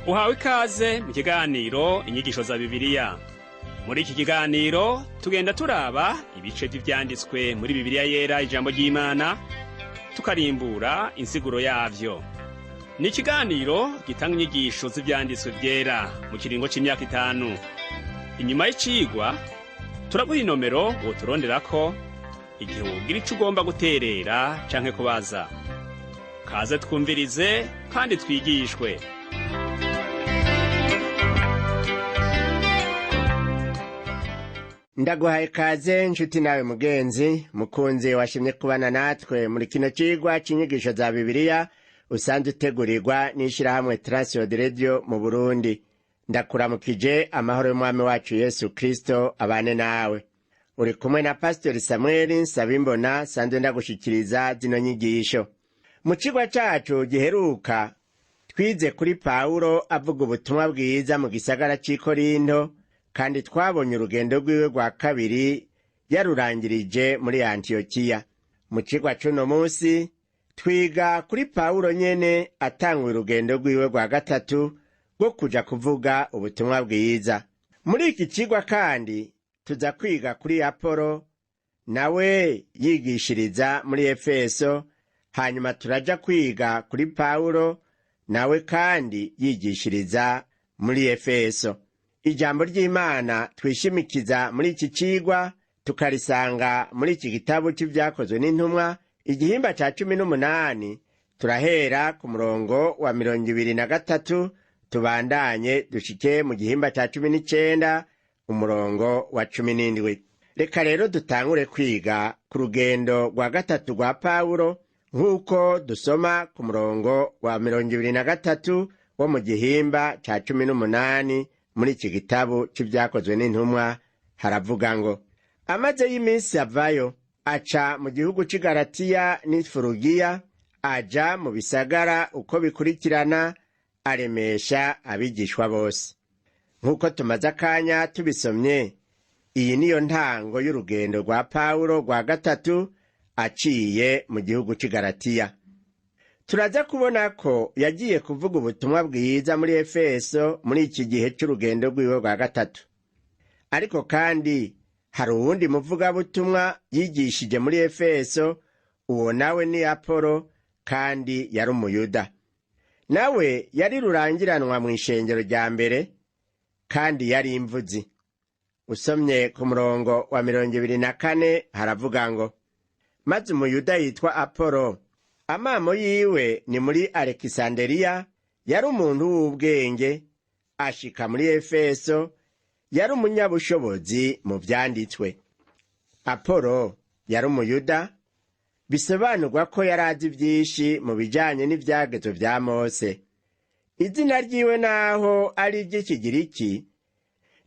Uhawe ikaze mu kiganiro Inyigisho za Bibiliya. Muri iki kiganiro tugenda turaba ibice vy'ivyanditswe muri Bibiliya Yera, ijambo ry'Imana, tukarimbura insiguro yavyo. Ni ikiganiro gitanga inyigisho z'ivyanditswe vyera mu kiringo c'imyaka 5. Inyuma y'icigwa turaguha inomero woturonderako igihe wogira ico ugomba guterera canke kubaza. Kaze twumvirize kandi twigishwe. Ndaguhaye kaze nshuti nawe mugenzi mukunzi washimye kubana natwe muri kino cigwa c'inyigisho za Bibiliya usanzwe utegurirwa n'ishirahamwe Transworld Radio mu Burundi. Ndakuramukije, amahoro y'Umwami wacu Yesu Kristo abane nawe. Uri kumwe na Pasiteri Samuel Nsabimbona, sanzwe ndagushikiriza zino nyigisho. Mu cigwa cacu giheruka twize kuri Pawulo avuga ubutumwa bwiza mu gisagara c'i Korinto, kandi twabonye urugendo rwiwe rwa kabiri yarurangirije muri Antiyokiya. Mu cigwa c'uno musi twiga kuri Pawulo nyene atangura urugendo rwiwe rwa gatatu rwo kuja kuvuga ubutumwa bwiza. Muri iki cigwa kandi tuza kwiga kuri Apolo, nawe yigishiriza muri Efeso, hanyuma turaja kwiga kuri Pawulo, nawe kandi yigishiriza muri Efeso. Ijambo ry'Imana twishimikiza muri iki cigwa tukarisanga muri iki gitabo c'Ivyakozwe n'Intumwa, igihimba ca 18. Turahera ku murongo wa 23, tubandanye dushike mu gihimba ca 19, umurongo wa 17. Reka rero dutangure kwiga ku rugendo rwa gatatu rwa Pawulo, nk'uko dusoma ku murongo wa 23 wo mu gihimba ca 18 muri iki gitabo c'Ivyakozwe n'Intumwa. Haravuga ngo: "Amaze y'iminsi avayo, aca mu gihugu c'i Galatiya n'i Furugiya, aja mu bisagara uko bikurikirana, aremesha abigishwa bose." Nk'uko tumaze akanya tubisomye, iyi niyo ntango y'urugendo rwa Pawulo rwa gatatu aciye mu gihugu c'i Galatiya. Turaza kubona ko yagiye kuvuga ubutumwa bwiza muri Efeso muri iki gihe c'urugendo rwiwe rwa gatatu. Ariko kandi hari uwundi muvugabutumwa yigishije muri Efeso. Uwo nawe ni Apolo, kandi yari Umuyuda. Nawe yari rurangiranwa mu ishengero rya mbere, kandi yari imvuzi. Usomye ku murongo wa 24 haravuga ngo: "Maze Umuyuda yitwa Apolo, amamo yiwe ni muri Alekisanderiya, yari umuntu w'ubwenge, ashika muri Efeso, yari umunyabushobozi mu vyanditswe." Apolo yari Umuyuda, bisobanurwa ko yari azi vyinshi mu bijanye n'ivyagezo vya Mose. Izina ryiwe naho ari iry'Ikigiriki,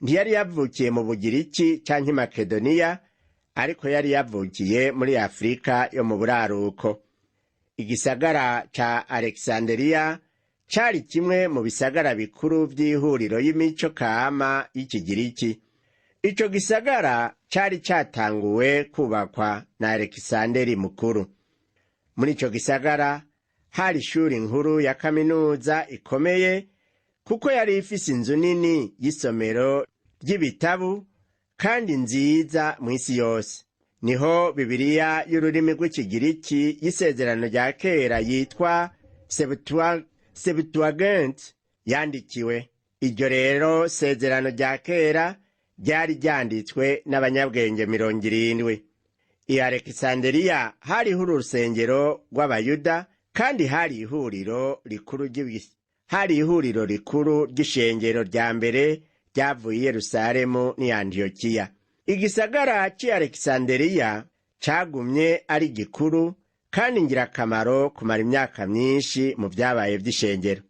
ntiyari yavukiye mu Bugiriki canke Makedoniya, ariko yari yavukiye muri Afurika yo mu buraruko. Igisagara ca Alexanderiya cari kimwe mu bisagara bikuru vy'ihuriro y'imico kama y'Ikigiriki. Ico gisagara cari catanguwe kubakwa na Alexanderi Mukuru. Muri ico gisagara hari ishuri nkuru ya kaminuza ikomeye, kuko yari ifise inzu nini y'isomero ry'ibitabu kandi nziza mw'isi yose. Niho Bibiliya y'ururimi rw'Ikigiriki y'Isezerano rya Kera yitwa Septuagint yandikiwe. Iryo rero sezerano rya kera ryari ryanditswe n'abanyabwenge 70. I Alexanderiya hariho urusengero rw'Abayuda, kandi hari ihuriro rikuru ry'ishengero rya mbere ryavuye i Yerusalemu n'i Antiyokiya. Igisagara c'i Alexanderiya cagumye ari gikuru kandi ngirakamaro kumara imyaka myinshi mu vyabaye vy'ishengero.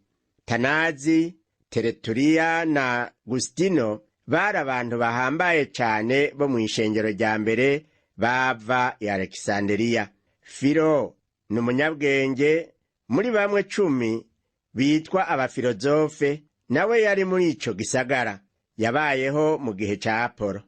Tanazi, Tereturiya na Gusitino bari abantu bahambaye cane bo mw'ishengero rya mbere bava i Alexanderiya. Filo ni umunyabwenge muri bamwe 10 bitwa abafilozofe, nawe yari muri ico gisagara. Yabayeho mu gihe ca Apolo.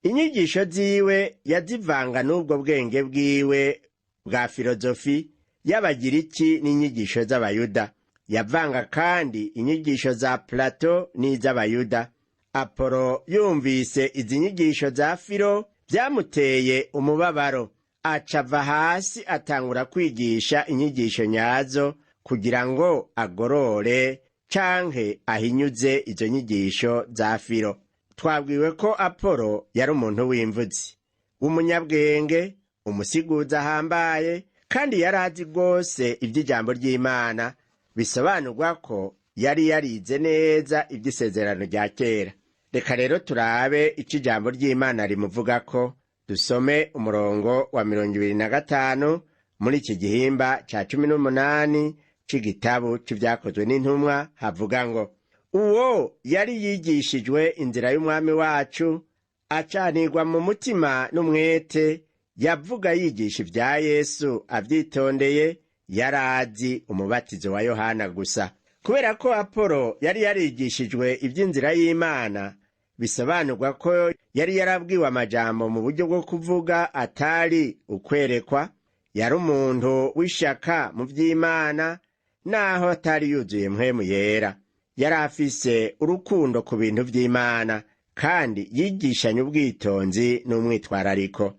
Inyigisho ziwe yazivanga n'ubwo bwenge bwiwe bwa filozofi y'Abagiriki n'inyigisho z'Abayuda. Yavanga kandi inyigisho za Plato n'iz'Abayuda. Apolo yumvise izi nyigisho za Filo byamuteye umubabaro, acava hasi atangura kwigisha inyigisho nyazo kugira ngo agorore canke ahinyuze izo nyigisho za Filo. Twabwiwe ko Apolo yari umuntu w'imvuzi, w'umunyabwenge, umusiguzi ahambaye, kandi yari azi rwose iby'ijambo ry'Imana, bisobanurwa ko yari yarize neza iby'isezerano rya kera. Reka rero turabe icyo ijambo ry'Imana rimuvuga ko. Dusome umurongo wa 25 muri iki gihimba cya 18 c'igitabo c'Ibyakozwe n'Intumwa, havuga ngo: "Uwo yari yigishijwe inzira y'Umwami wacu, acanirwa mu mutima n'umwete, yavuga yigisha ibya Yesu abyitondeye, yari azi umubatizo wa Yohana gusa." Kubera ko Apolo yari yarigishijwe iby'inzira y'Imana, bisobanurwa ko yari yarabwiwe amajambo mu buryo bwo kuvuga atari ukwerekwa. Yari umuntu w'ishaka mu by'Imana, naho atari yuzuye Mpwemu Yera. Yari afise urukundo ku bintu by'Imana, kandi yigishanye ubwitonzi n'umwitwarariko.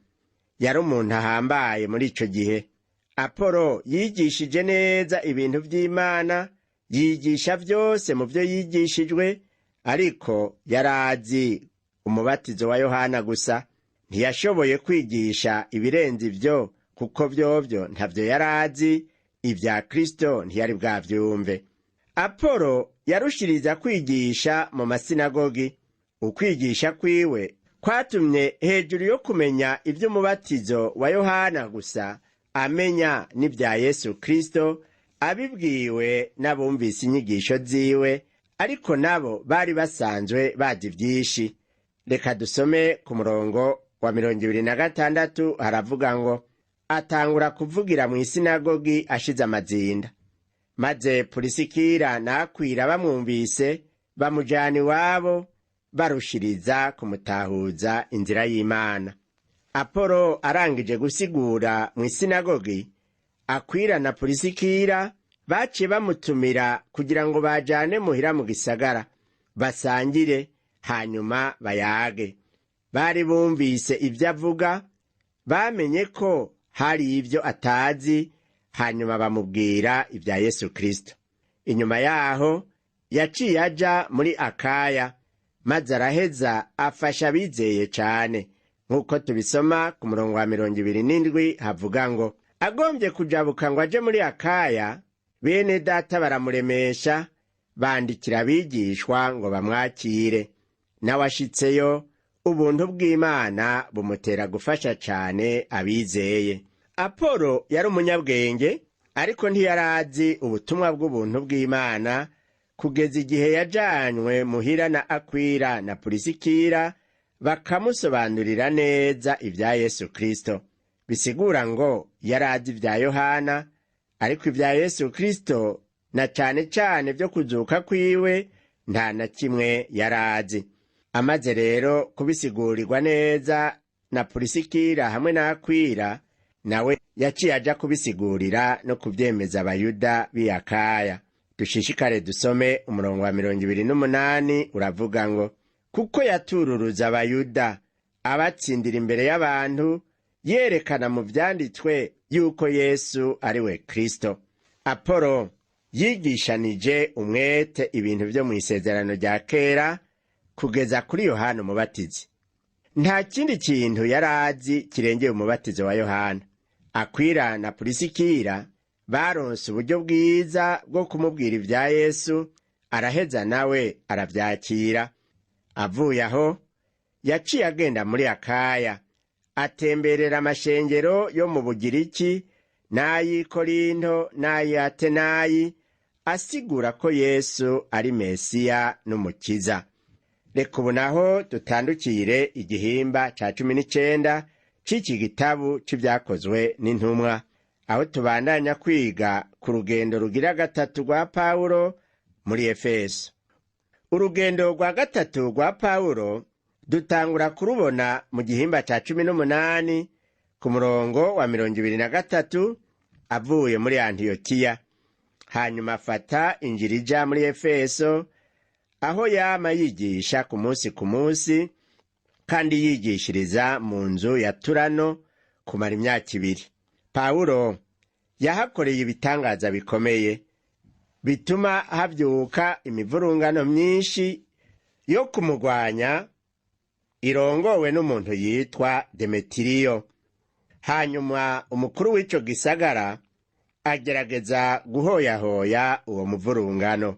Yari umuntu ahambaye muri ico gihe. Apolo yigishije neza ibintu by'Imana, yigisha byose mu byo yigishijwe, ariko yari azi umubatizo wa Yohana gusa. Ntiyashoboye kwigisha ibirenze ibyo, kuko vyovyo ntavyo yari azi, ibya Kristo ntiyari bwavyumve. Apolo yarushiriza kwigisha mu masinagogi. Ukwigisha kwiwe kwatumye hejuru yo kumenya iby'umubatizo wa Yohana gusa, amenya n'ibya Yesu Kristo, abibwiwe n'abumvise inyigisho ziwe, ariko nabo bari basanzwe bazi byinshi. Reka dusome ku murongo wa 26, haravuga ngo: "Atangura kuvugira mu isinagogi ashize amazinda. Maze Purisikira na Akwira bamwumvise, bamujana iwabo, barushiriza kumutahuza inzira y'Imana." Apolo arangije gusigura mu isinagogi, Akwira na Purisikira baciye bamutumira kugira ngo bajane muhira mu gisagara, basangire, hanyuma bayage. Bari bumvise ibyo avuga, bamenye ko hari ibyo atazi, hanyuma bamubwira ibya Yesu Kristo. Inyuma yaho yaciye aja muri Akaya, maze araheza afasha abizeye cane, nk'uko tubisoma ku murongo wa 27, havuga ngo: "Agombye kujabuka ngo aje muri Akaya, bene Data baramuremesha, bandikira abigishwa ngo bamwakire. Nawe ashitseyo, ubuntu bw'Imana bumutera gufasha cane abizeye." Apolo yari umunyabwenge, ariko ntiyari azi ubutumwa bw'ubuntu bw'Imana kugeza igihe yajanywe muhira na Akwira na Purisikira, bakamusobanurira neza ibya Yesu Kristo. Bisigura ngo yari azi ibya Yohana, ariko ibya Yesu Kristo na cane cane byo kuzuka kwiwe nta na kimwe yari azi. Amaze rero kubisigurirwa neza na Purisikira hamwe na Akwira, nawe yaciye aja kubisigurira no kuvyemeza Abayuda b'Iyakaya. Dushishikare dusome umurongo wa 28, uravuga ngo: "Kuko yatururuza Abayuda, abatsindira imbere y'abantu, yerekana mu vyanditswe yuko Yesu ari we Kristo." Apolo yigishanije umwete ibintu vyo mu isezerano rya kera kugeza kuri Yohana Umubatizi. Nta kindi kintu yari azi kirengeye umubatizo wa Yohana. Akwira na Purisikira baronse uburyo bwiza bwo kumubwira ibya Yesu, araheza nawe aravyakira. Avuye aho yaciye agenda muri Akaya, atemberera amashengero yo mu Bugiriki n'ay'i Korinto n'ay'i Atenayi, asigura ko Yesu ari Mesiya n'Umukiza. Reka ubu naho dutandukire igihimba ca 19 c'iki gitabu c'Ibyakozwe n'Intumwa, aho tubandanya kwiga ku rugendo rugira gatatu rwa Pawulo muri Efeso. Urugendo rwa gatatu rwa Pawulo dutangura kurubona mu gihimba ca 18 ku murongo wa 23, avuye muri Antiyokiya. Hanyuma afata injira ija muri Efeso, aho yama yigisha ku munsi ku munsi kandi yigishiriza mu nzu ya Turano kumara imyaka 2. Pawulo yahakoreye ibitangaza bikomeye bituma havyuka imivurungano myinshi yo kumugwanya irongowe n'umuntu yitwa Demetiriyo. Hanyuma umukuru w'ico gisagara agerageza guhoyahoya uwo muvurungano.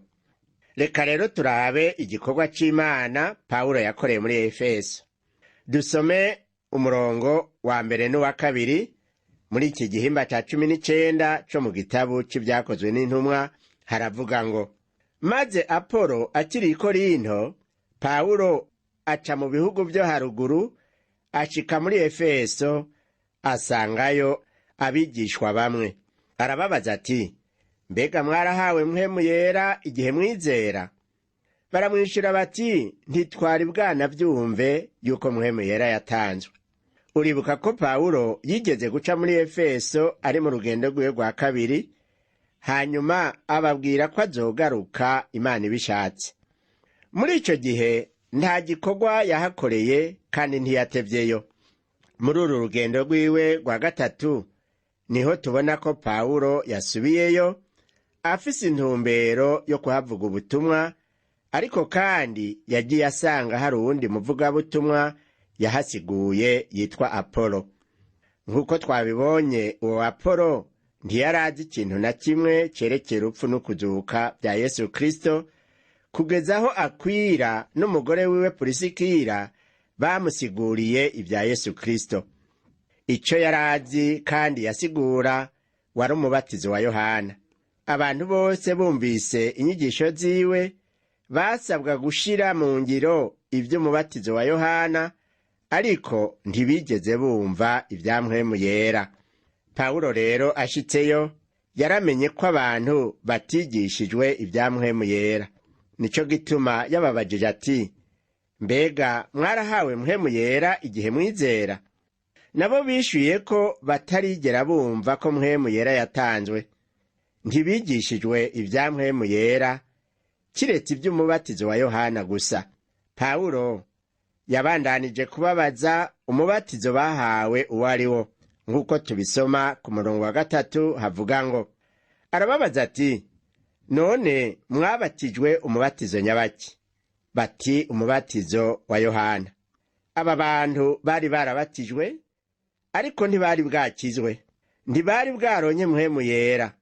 Reka rero turabe igikorwa c'Imana Pawulo yakoreye muri Efeso. Dusome umurongo wa mbere n'uwa kabiri muri iki gihimba ca 19 co mu gitabo c'Ivyakozwe n'Intumwa. Haravuga ngo: "Maze Apolo akiri i Korinto, Pawulo aca mu bihugu vyo haruguru, ashika muri Efeso, asangayo abigishwa bamwe. Arababaza ati: 'Mbega mwarahawe Mpwemu Yera igihe mwizera?' Baramwishura bati: 'Ntitwari bwanavyumve yuko Mpwemu Yera yatanzwe.'" Uribuka ko Pawulo yigeze guca muri Efeso ari mu rugendo rwiwe rwa kabiri, hanyuma ababwira ko azogaruka Imana ibishatse. Muri ico gihe nta gikorwa yahakoreye kandi ntiyatevyeyo. Muri uru rugendo rwiwe rwa gatatu niho tubona ko Pawulo yasubiyeyo afise intumbero yo kuhavuga ubutumwa, ariko kandi yagiye asanga hari uwundi muvugabutumwa yahasiguye yitwa Apolo. Nk'uko twabibonye, uwo Apolo ntiyarazi ikintu na kimwe cerekeye urupfu n'ukuzuka bya Yesu Kristo, kugeza aho Akwira n'umugore wiwe Purisikira bamusiguriye ibya Yesu Kristo. Ico yarazi kandi yasigura wari umubatizo wa Yohana. Abantu bose bumvise inyigisho ziwe basabwa gushira mu ngiro ivy'umubatizo wa Yohana, ariko ntibigeze bumva ibya Mpwemu Yera. Pawulo rero ashitseyo yaramenye ko abantu batigishijwe ibya Mpwemu Yera. Nico gituma yababajije ati: "Mbega mwarahawe Mpwemu Yera igihe mwizera?" Nabo bishuye ko batarigera bumva ko Mpwemu Yera yatanzwe. Ntibigishijwe ibya Mpwemu Yera kiretse iby'umubatizo wa Yohana gusa. Pawulo yabandanije kubabaza umubatizo bahawe uwo ari wo, nk'uko tubisoma ku murongo wa 3. Havuga ngo: "Arababaza ati: 'None mwabatijwe umubatizo nyabaki?' Bati: 'Umubatizo wa Yohana.'" Aba bantu bari barabatijwe, ariko ntibari bwakizwe, ntibari bwaronke Mpwemu Yera.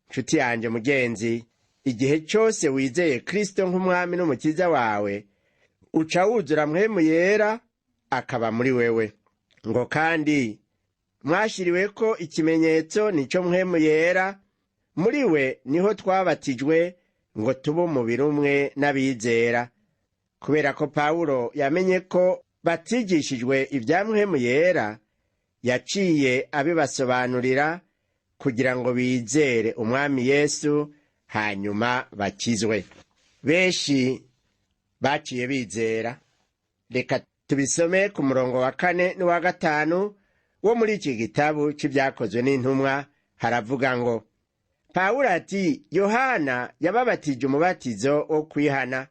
Nshuti yanje mugenzi, igihe cyose wizeye Kristo nk'umwami n'umukiza wawe, uca wuzura Mpwemu Yera akaba muri wewe. Ngo: "Kandi mwashyiriweko ikimenyetso, nico Mpwemu Yera. Muri we niho twabatijwe ngo tube umubiri umwe n'abizera." Kubera ko Pawulo yamenye ko batigishijwe ibya Mpwemu Yera, yaciye abibasobanurira kugira ngo bizere umwami Yesu hanyuma bakizwe. Benshi baciye bizera. Reka tubisome ku murongo wa 4 n'uwa 5 wo muri iki gitabo c'Ibyakozwe n'Intumwa. Haravuga ngo: "Pawulo ati: 'Yohana yababatije umubatizo wo kwihana,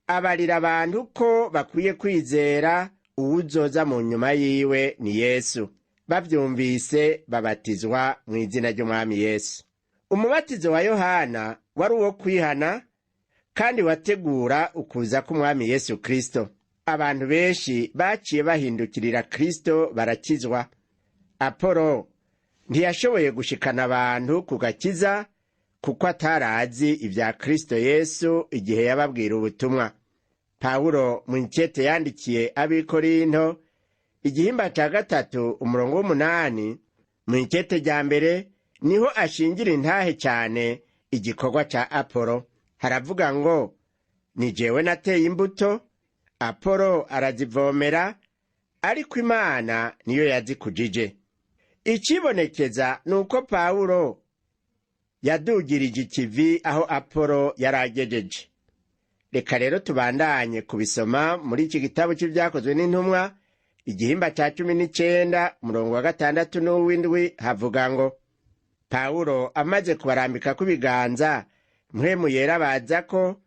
abarira abantu ko bakwiye kwizera uwuzoza mu nyuma yiwe, ni Yesu. Bavyumvise babatizwa mu izina ry'umwami Yesu.'" Umubatizo wa Yohana wari uwo kwihana kandi wategura ukuza k'umwami Yesu Kristo. Abantu benshi baciye bahindukirira Kristo barakizwa. Apolo ntiyashoboye gushikana abantu ku gakiza kuko atarazi ibya Kristo Yesu igihe yababwira ubutumwa. Pawulo mu ikete yandikiye ab'Ikorinto, igihimba ca 3, umurongo w'8, mu ikete rya mbere, niho ashingira intahe cyane igikorwa ca Apolo. Haravuga ngo: "Ni jewe nateye imbuto, Apolo arazivomera, ariko Imana niyo yazikujije." Ikibonekeza ni uko Pawulo yadugirije ikivi aho Apolo yaragejeje. Reka rero tubandanye kubisoma muri iki gitabo c'Ibyakozwe n'Intumwa, igihimba ca 19, umurongo wa 6 n'uw'indwi. Havuga ngo: Pawulo amaze kubarambikako ibiganza, Mpwemu Yera baza ko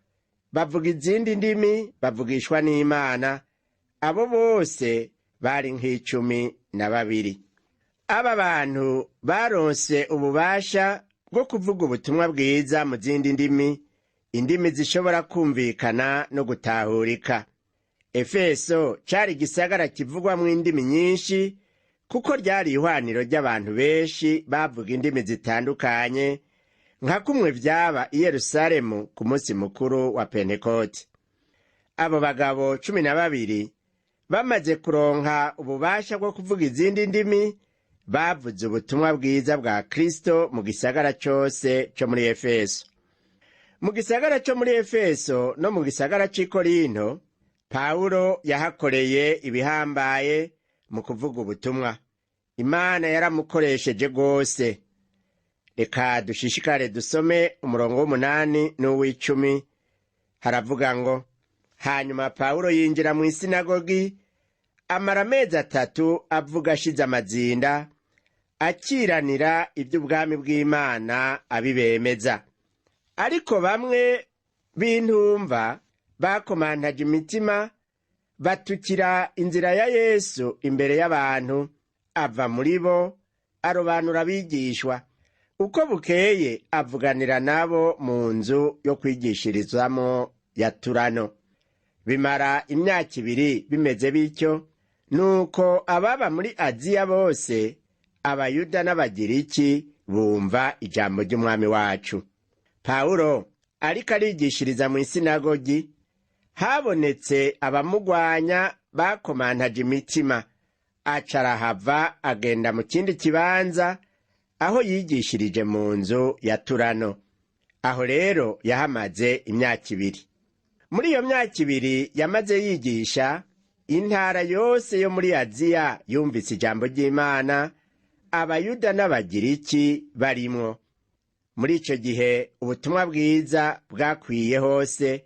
bavuga izindi ndimi, bavugishwa n'Imana. Abo bose bari nk'12. Aba bantu baronse ububasha bwo kuvuga ubutumwa bwiza mu zindi ndimi, indimi zishobora kumvikana no gutahurika. Efeso cari igisagara kivugwamwo indimi nyinshi, kuko ryari ihwaniro ry'abantu benshi bavuga indimi zitandukanye, nka kumwe vyaba i Yerusalemu ku munsi mukuru wa Pentekoti. Abo bagabo 12 bamaze kuronka ububasha bwo kuvuga izindi ndimi, bavuze ubutumwa bwiza bwa Kristo mu gisagara cose co muri Efeso. Mu gisagara co muri Efeso no mu gisagara c'i Korinto, Pawulo yahakoreye ibihambaye mu kuvuga ubutumwa. Imana yaramukoresheje rwose. Reka dushishikare dusome umurongo w'8 n'uw'icumi. Haravuga ngo: hanyuma Pawulo yinjira mu isinagogi, amara amezi 3 avuga ashize amazinda, akiranira iby'ubwami bw'Imana abibemeza. Ariko bamwe b'intumva bakomantaje imitima, batukira inzira ya Yesu imbere y'abantu. Ava muri bo arobanura abigishwa. Uko bukeye avuganira nabo mu nzu yo kwigishirizamo ya Turano. Bimara imyaka 2 bimeze bityo. Nuko ababa muri Aziya bose, Abayuda n'Abagiriki, bumva ijambo ry'Umwami wacu. Pawulo ariko arigishiriza mu isinagogi, habonetse abamugwanya bakomantaje imitima. Aca arahava agenda mu kindi kibanza, aho yigishirije mu nzu ya Turano. Aho rero yahamaze imyaka 2. Muri iyo myaka 2 yamaze yigisha, intara yose yo muri Aziya yumvise ijambo ry'Imana, Abayuda n'Abagiriki barimwo. Muri ico gihe ubutumwa bwiza bwakwiye hose.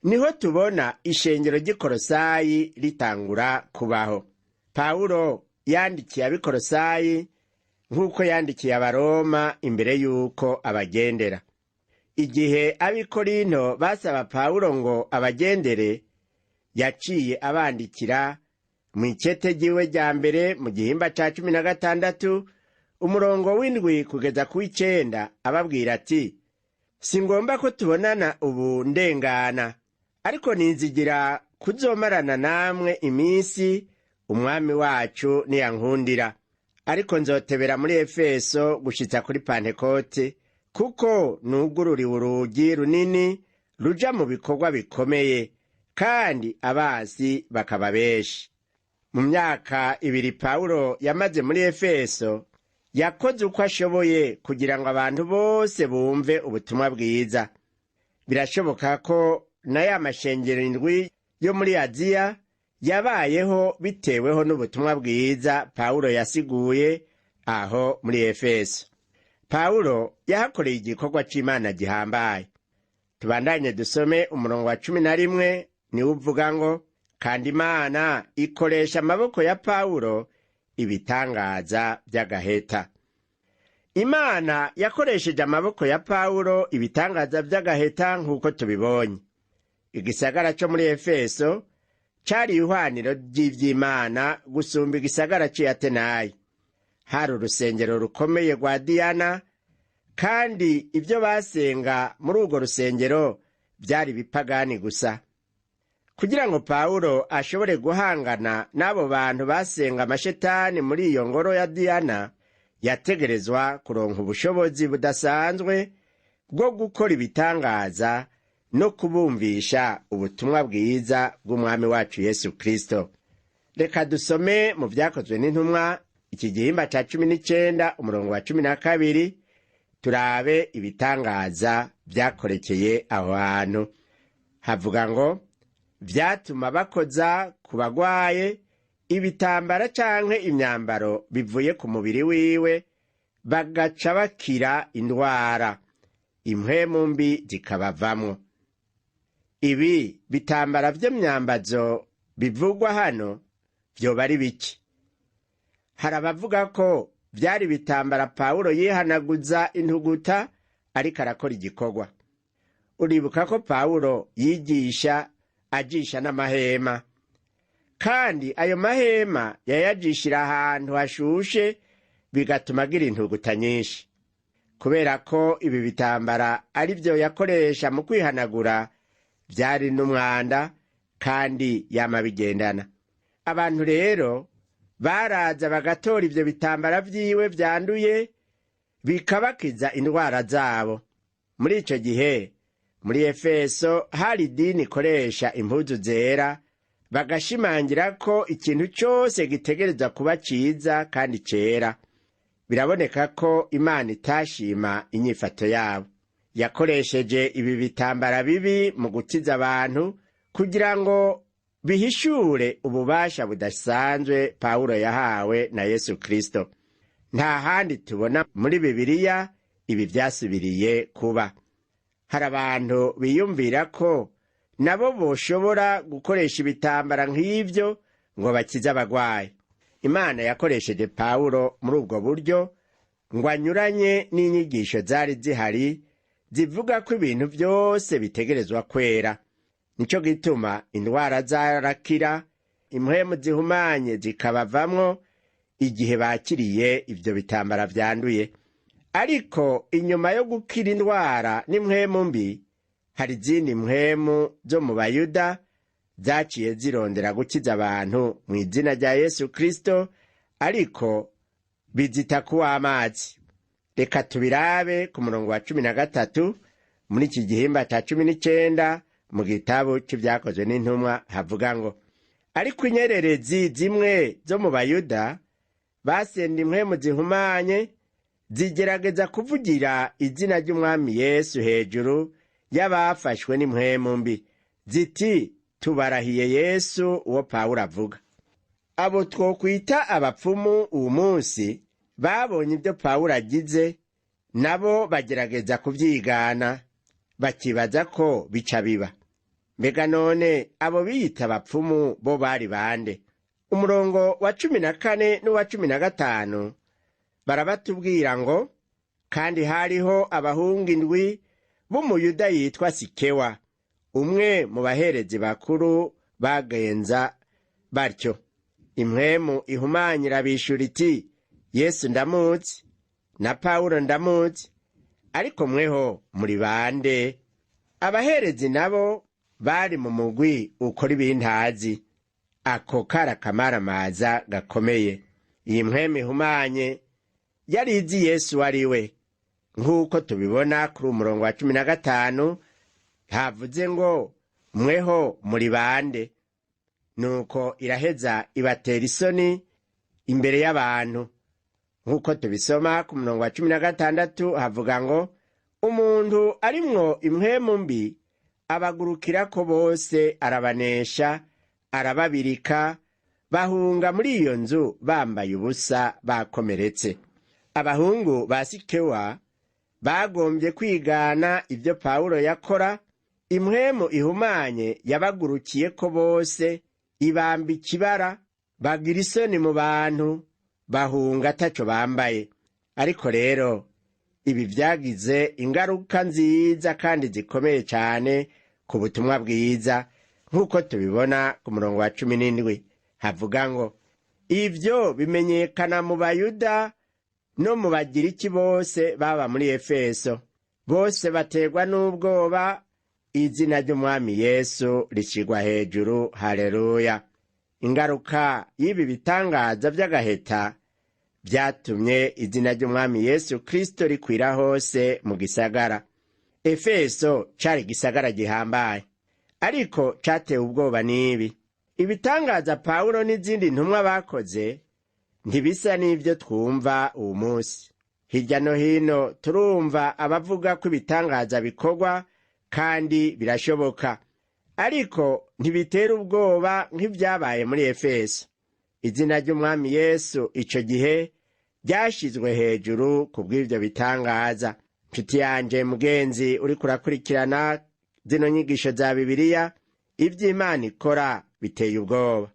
Niho tubona ishengero ry'Ikorosayi ritangura kubaho. Pawulo yandikiye ab'Ikorosayi nk'uko yandikiye Abaroma imbere y'uko abagendera. Igihe ab'Ikorinto basaba Pawulo ngo abagendere, yaciye abandikira mu ikete ryiwe rya mbere mu gihimba ca 16 umurongo w'7 kugeza ku w'9, ababwira ati: singomba ko tubonana ubu ndengana, ariko nizigira kuzomarana namwe iminsi Umwami wacu niyankundira. Ariko nzotebera muri Efeso gushitsa kuri Pantekoti, kuko nugururiwe urugi runini ruja mu bikorwa bikomeye, kandi abasi bakaba benshi. Mu myaka 2 Pawulo yamaze muri Efeso, yakoze uko ashoboye kugira ngo abantu bose bumve ubutumwa bwiza. Birashoboka ko na ya mashengero 7 yo muri Aziya yabayeho biteweho n'ubutumwa bwiza Pawulo yasiguye aho muri Efeso. Pawulo yahakoreye igikorwa c'Imana gihambaye. Tubandanye dusome umurongo wa 11, niwo uvuga ngo: kandi Imana ikoresha amaboko ya Pawulo ibitangaza by'agaheta. Imana yakoresheje amaboko ya Pawulo ibitangaza by'agaheta nk'uko tubibonye. Igisagara co muri Efeso cari ihwaniro ry'ivy'Imana gusumba igisagara c'i Atenayi. Hari urusengero rukomeye rwa Diyana, kandi ibyo basenga muri urwo rusengero byari ibipagani gusa. Kugira ngo Pawulo ashobore guhangana n'abo bantu basenga amashetani muri iyo ngoro ya Diyana, yategerezwa kuronka ubushobozi budasanzwe bwo gukora ibitangaza no kubumvisha ubutumwa bwiza bw'Umwami wacu Yesu Kristo. Reka dusome mu Vyakozwe n'Intumwa iki gihimba ca 19 umurongo wa 12, turabe ibitangaza vyakorekeye aho hantu. Havuga ngo: vyatuma bakoza ku bagwaye ibitambara canke imyambaro bivuye ku mubiri wiwe, bagaca bakira indwara, impwemu mbi zikabavamwo. Ibi bitambara vy'imyambazo bivugwa hano vyoba ari biki? Hari abavuga ko Byari bitambara Pawulo yihanaguza intuguta ariko arakora igikorwa. Uribuka ko Pawulo yigisha ajisha n'amahema, kandi ayo mahema yayajishira ahantu hashushe, bigatuma agira intuguta nyinshi. Kubera ko ibi bitambara ari byo yakoresha mu kwihanagura, byari n'umwanda kandi yama bigendana. Abantu rero baraza bagatora ibyo bitambara vyiwe vyanduye, bikabakiza indwara zabo. Muri ico gihe muri Efeso hari idini ikoresha impuzu zera, bagashimangira ko ikintu cyose gitegerezwa kuba ciza kandi cera. Biraboneka ko Imana itashima inyifato yabo. Yakoresheje ibi bitambara bibi mu gukiza abantu kugira ngo bihishure ububasha budasanzwe Pawulo yahawe na Yesu Kristo. Nta handi tubona muri Bibiliya ibi byasubiriye kuba. Hari abantu biyumvira ko nabo boshobora gukoresha ibitambara nk'ibyo ngo bakize abagwayi. Imana yakoresheje Pawulo muri ubwo buryo ngo anyuranye n'inyigisho zari zihari zivuga ko ibintu byose bitegerezwa kwera. Nico gituma indwara zarakira, impwemu zihumanye zikabavamwo igihe bakiriye ibyo bitambara vyanduye. Ariko inyuma yo gukira indwara n'impwemu mbi, hari izindi mpwemu zo mu Bayuda zaciye zirondera gukiza abantu mu izina rya Yesu Kristo, ariko bizita kuw'amazi. Reka tubirabe ku murongo wa 13 muri iki gihimba ca 19 mu gitabo c'Ivyakozwe n'Intumwa, havuga ngo: "Ariko inyererezi zimwe zo mu Bayuda basenda impwemu zihumanye, zigerageza kuvugira izina ry'Umwami Yesu hejuru y'abafashwe n'impwemu mbi, ziti: 'Tubarahiye Yesu uwo Pawulo avuga.'" Abo twokwita abapfumu uwu munsi babonye ibyo Pawulo agize, nabo bagerageza kuvyigana, bakibaza ko bica biba. Mbega none abo biyita abapfumu bo bari bande? Umurongo wa 14 n'uwa 15 barabatubwira ngo: "Kandi hariho abahungu indwi b'Umuyuda yitwa Sikewa, umwe mu baherezi bakuru, bagenza batyo. Impwemu ihumanyira bishura iti: 'Yesu ndamuzi, na Pawulo ndamuzi, ariko mweho muri bande?'" Abaherezi nabo bari mu mugwi ukora ibintazi. Ako kari akamaramaza gakomeye. Iyi mpwemu ihumanye yari izi Yesu ari we, nk'uko tubibona kuri umurongo wa 15 havuze ngo: "Mweho muri bande?" Nuko iraheza ibatera isoni imbere y'abantu, nk'uko tubisoma ku murongo wa 16 havuga ngo: "Umuntu arimwo impwemu mbi abagurukirako bose, arabanesha, arababirika, bahunga muri iyo nzu bambaye ubusa, bakomeretse." Abahungu ba Sikewa bagombye kwigana ibyo Pawulo yakora. Impwemu ihumanye yabagurukiye ko bose, ibamba ikibara, bagira isoni mu bantu, bahunga ataco bambaye. Ariko rero ibi vyagize ingaruka nziza kandi zikomeye cyane ku butumwa bwiza, nk'uko tubibona ku murongo wa 17 havuga ngo: "Ibyo bimenyekana mu Bayuda no mu Bagiriki bose baba muri Efeso, bose baterwa n'ubwoba, izina ry'Umwami Yesu rishigwa hejuru." Haleluya! Ingaruka y'ibi bitangaza by'agaheta byatumye izina ry'Umwami Yesu Kristo rikwira hose mu gisagara. Efeso cari igisagara gihambaye, ariko catewe ubwoba n'ibi ibitangaza Pawulo n'izindi ntumwa bakoze. Ntibisa n'ibyo twumva uwu munsi. Hirya no hino turumva abavuga ko ibitangaza bikorwa, kandi birashoboka, ariko ntibitera ubwoba nk'ibyabaye muri Efeso. Izina ry'Umwami Yesu ico gihe ryashizwe hejuru ku bw'ibyo bitangaza. Nshuti yanje mugenzi uriko urakurikirana zino nyigisho za Bibiliya, ivy'Imana ikora biteye ubwoba.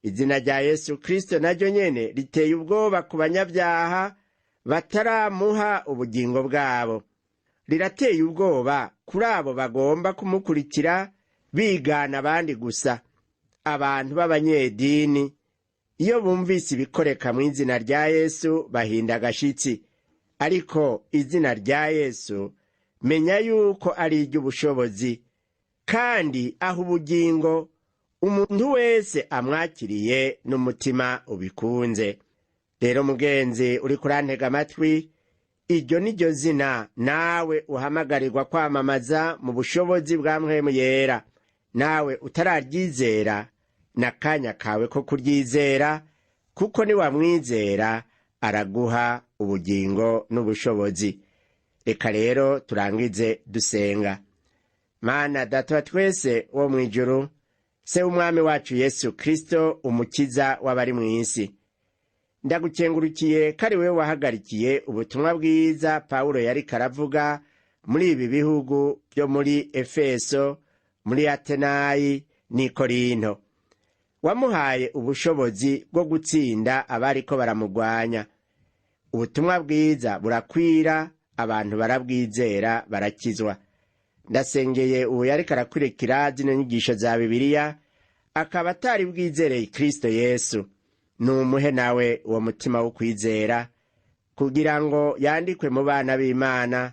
Izina rya Yesu Kristo naryo nyene riteye ubwoba ku banyabyaha bataramuha ubugingo bwabo. Rirateye ubwoba kuri abo bagomba kumukurikira bigana abandi gusa. Abantu b'abanyedini iyo bumvise ibikoreka mu izina rya Yesu bahinda agashitsi, ariko izina rya Yesu menya yuko ari iry'ubushobozi, kandi aho ubugingo umuntu wese amwakiriye n'umutima ubikunze. Rero mugenzi uri kurantega amatwi, iryo ni ryo zina nawe uhamagarirwa kwamamaza mu bushobozi bwa Mpwemu Yera. Nawe utararyizera, n'akanya kawe ko kuryizera, kuko niwamwizera araguha ubugingo n'ubushobozi. Reka rero turangize dusenga. Mana Data wa twese wo mu ijuru, Se w'Umwami wacu Yesu Kristo, Umukiza w'abari mu isi, ndagukengurukiye ko ari wewe wahagarikiye ubutumwa bwiza Pawulo yariko aravuga muri ibi bihugu byo muri Efeso, muri Atenayi n'i Korinto. Wamuhaye ubushobozi bwo gutsinda abariko baramugwanya. Ubutumwa bwiza burakwira, abantu barabwizera, barakizwa. Ndasengeye uwo yariko arakurikira zino nyigisho za Bibiliya akaba atari bwizereye Kristo Yesu, numuhe nawe uwo mutima wo kwizera kugira ngo yandikwe mu bana b'Imana,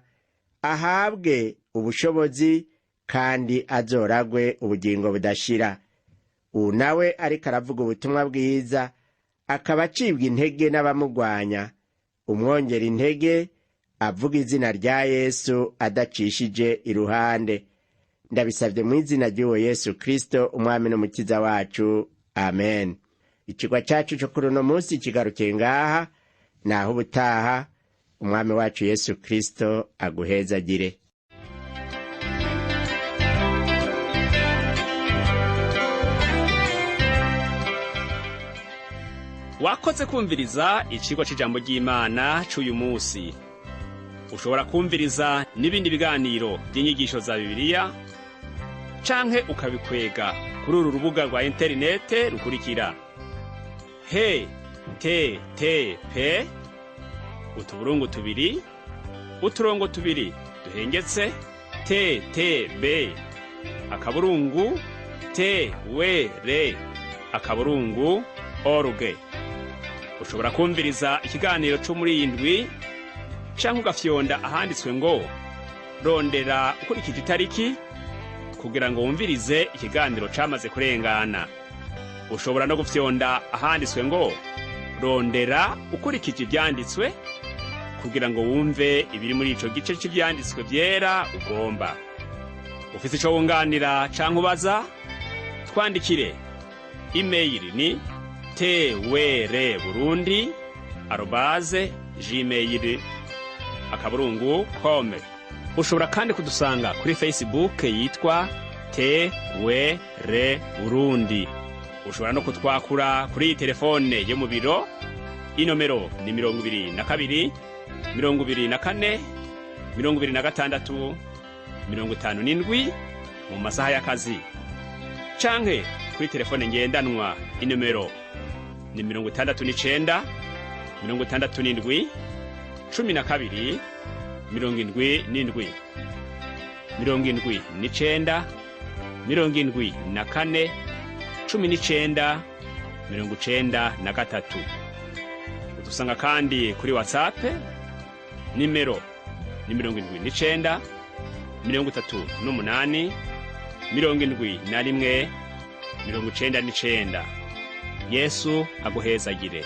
ahabwe ubushobozi kandi azoragwe ubugingo budashira. Ubu nawe ariko aravuga ubutumwa bwiza akaba acibwa intege n'abamugwanya, umwongera intege avuga izina rya Yesu adacishije iruhande. Ndabisabye mu izina ry'uwo Yesu Kristo, Umwami n'Umukiza wacu, amen. Ikigwa cyacu cyo kuri uno munsi kigarukiye ngaha. Naho ubutaha, Umwami wacu Yesu Kristo aguhezagire. Wakoze kumviriza icigwa c'ijambo ry'Imana c'uyu munsi. Ushobora kumviriza n'ibindi biganiro by'inyigisho za Bibiliya canke ukabikwega kuri uru rubuga rwa interinete rukurikira: http ::::, ttb .twr .org. Ushobora kumviriza ikiganiro co muri iyi ndwi canke ugafyonda ahanditswe ngo "Rondera ukurikije itariki" kugira ngo wumvirize ikiganiro camaze kurengana. Ushobora no gufyonda ahanditswe ngo "Rondera ukurikije ivyanditswe" kugira ngo wumve ibiri muri ico gice c'ivyanditswe vyera ugomba. Ufise ico wunganira canke ubaza, twandikire. Imeyili ni twrburundi@gmail.com. Ushobora kandi kudusanga kuri Facebook yitwa TWR Burundi. Ushobora no kutwakura kuri iyi telefone yo mu biro. Inomero ni 22, 24, 26, 57 mu masaha y'akazi, canke kuri telefone ngendanwa, inomero ni 69, 67, 12, 77, 79, 74, 19, 93. Udusanga kandi kuri WhatsApp, nimero ni 79, 38, 71, 99. Yesu aguhezagire.